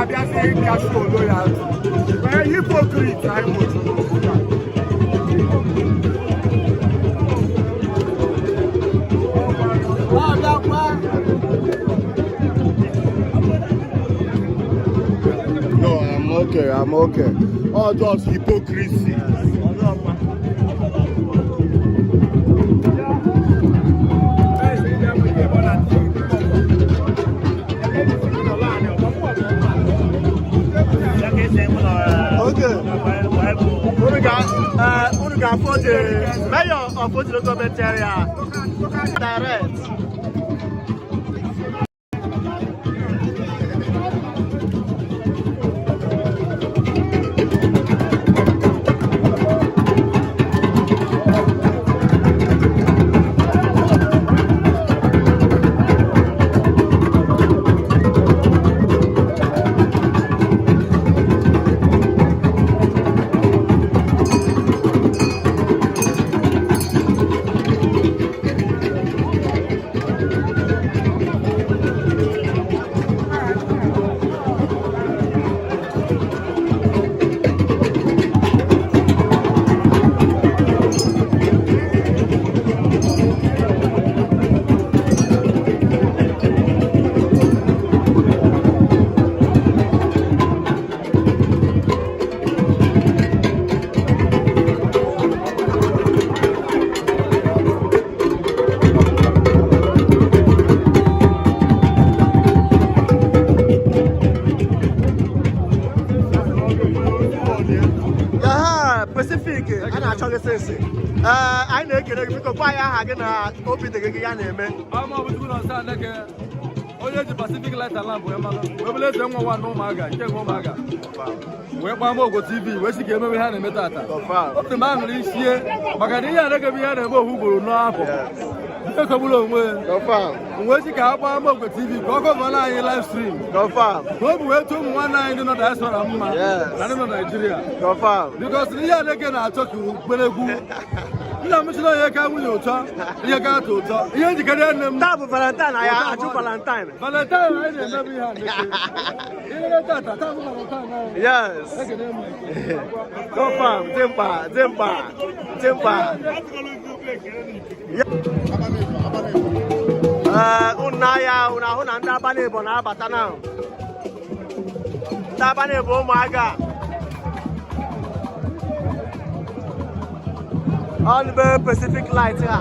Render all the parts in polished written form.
Abịazie ịbịa show loyalty. Wee hypocrite anyị nwụchuru n'obodo a. No, I'm okay. I'm okay. All just hypocrisy. Okay. Unu ga-afọ the mayor of Oji Local Government Area direct. Aha, Pacific, a na-achọ gị sịnsị. Ee, anyị na-ekele gị. Biko gwa anyị aha gị na obi dị gị gị ya na-eme. Ama ọ bụ Chukwu na ọsa Aneke, onye ji Pacific Light and Lamp wee mara, wee bụrụ eze nwa nwa na ụmụaga nke nwe ụmụaga, wee gbaa Amaokwe TV, wee sị ka ememe ha na-eme tata. Obi m aṅụrị isie maka na ihe Aneke bụ ihe a na-eme ofu ugboro n'afọ, ihe sogburu onwe wee sị ka ha gbaa Amaokwe TV ka ọ cover anyị live stream, ka obi wee tụọ ụmụ nwanne anyị ndị nọ diaspora mma na ndị nọ Naijiria, because ihe Aneke na-achọ ka ukperegwu nna m chịrị onye ka nwunye ụtọ, ihe ka atọ ụtọ, ihe njikere nne m. Taa bụ Valentine, anyị ajụ Valentine. Valentine anyị na-emebu ihe Aneke ihe tata, taa bụ Valentine anyị. Ekene m. Confirm, dị mkpa, dị mkpa, dị mkpa. Ee, unu n'ahịa unu ahụ na ndị Abanebo na-abata na ndị Abanebo ụmụaka ọnụbe Pacific Light ha,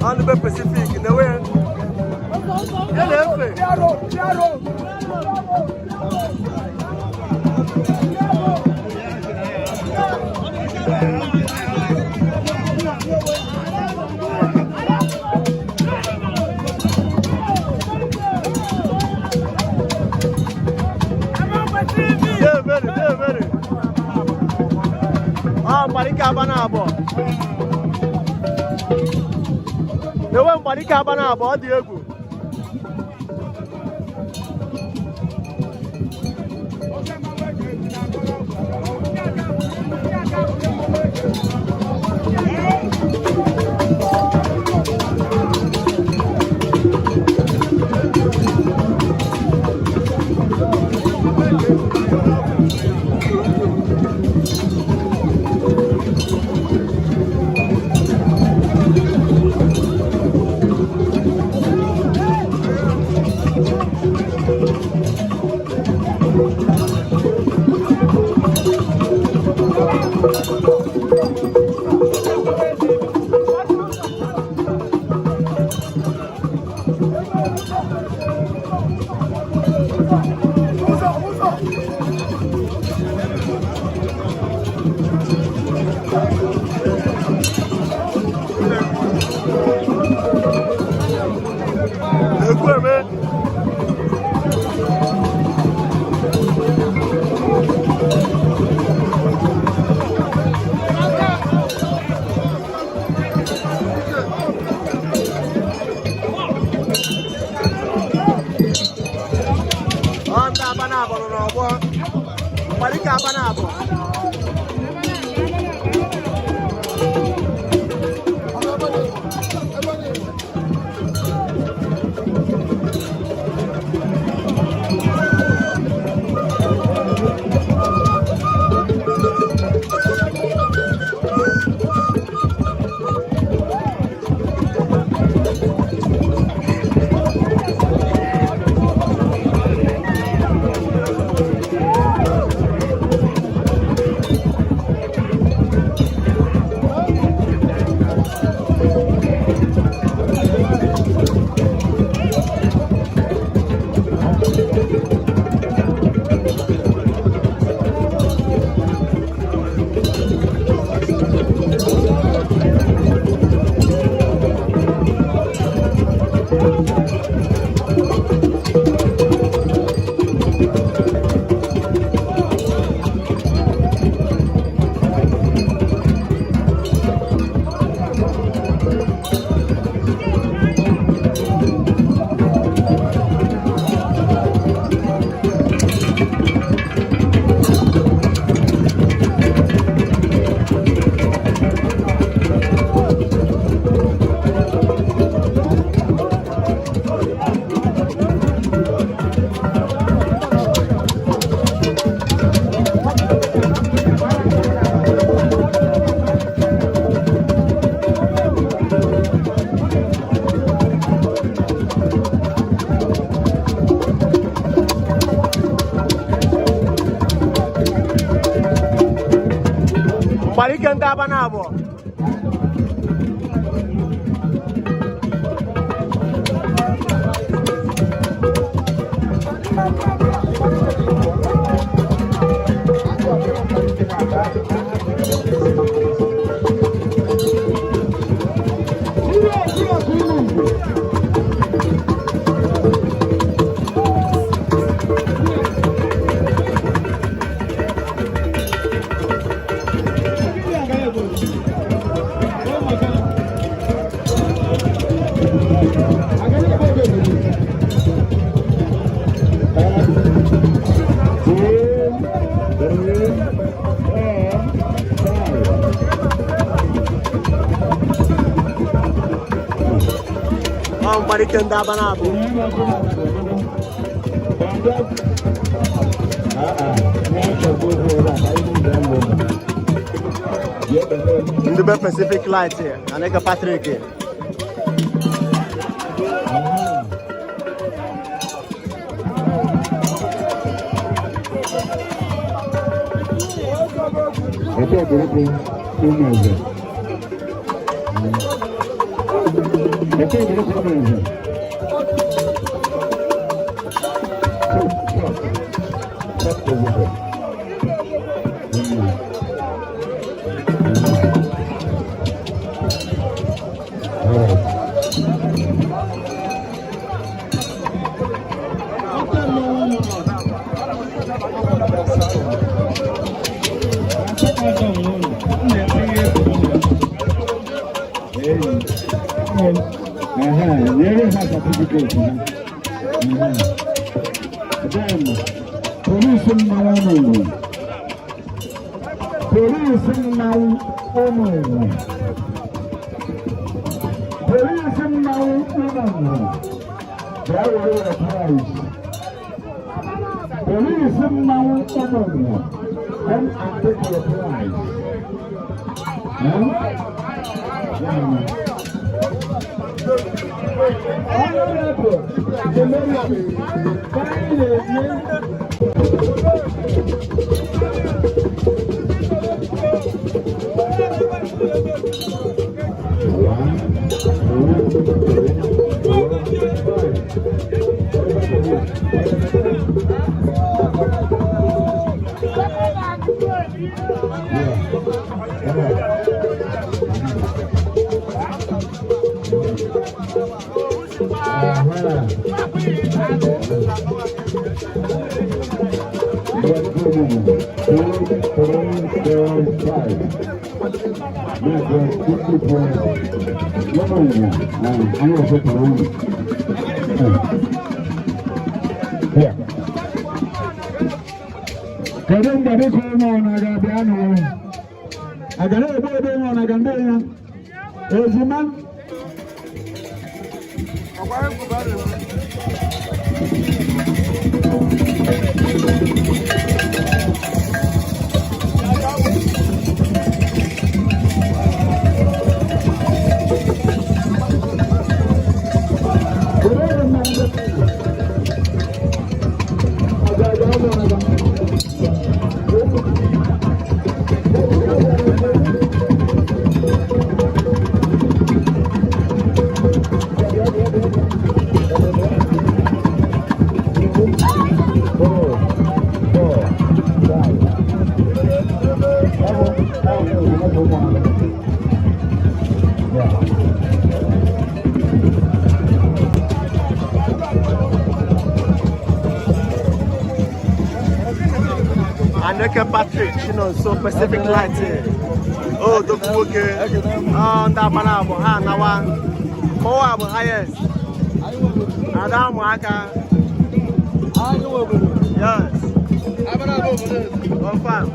ọnụbe Pacific na-ewe ya na-efe. Dey very, dey very. Ọ mgbalike Abanabo. Na-enwe mgbalike Abanabo, ọ dị egwu. Ekwueme. Ọ ndị Abanabo nọ n'ọgbọ. Mgbalike Abanabo. Mgbarike ndị Aba na abụọ. Ọ mgbarike ndị Aba na abụọ. Ndị be Pacific Light Aneke Patrick. Ọjọ́ burúkú ụmụ eze. Ọjọ́ burúkú ụmụ eze. Nyere ha certificate ha. Then, polisi mmanwụ ụmụ. Polisi mmanwụ ụmụ. Polisi mmanwụ ụmụ. Bịa were your prize. Polisi mmanwụ ụmụ. Come and take your prize. Huh? Yeah. Honorable, the Kedu mgbe dịka ụmụ ọ na-abịa n'ụwa? Agara ebe ebe ụmụ ọ na-aga ndị ya? Ejima? Aneke Patrick Chinonso Pacific Light. O dokwu nwoke. Ọ ndị Aba na abụọ ha anawa. Mụwa bụ highest. Ada amụ aka. Yes. Confirm.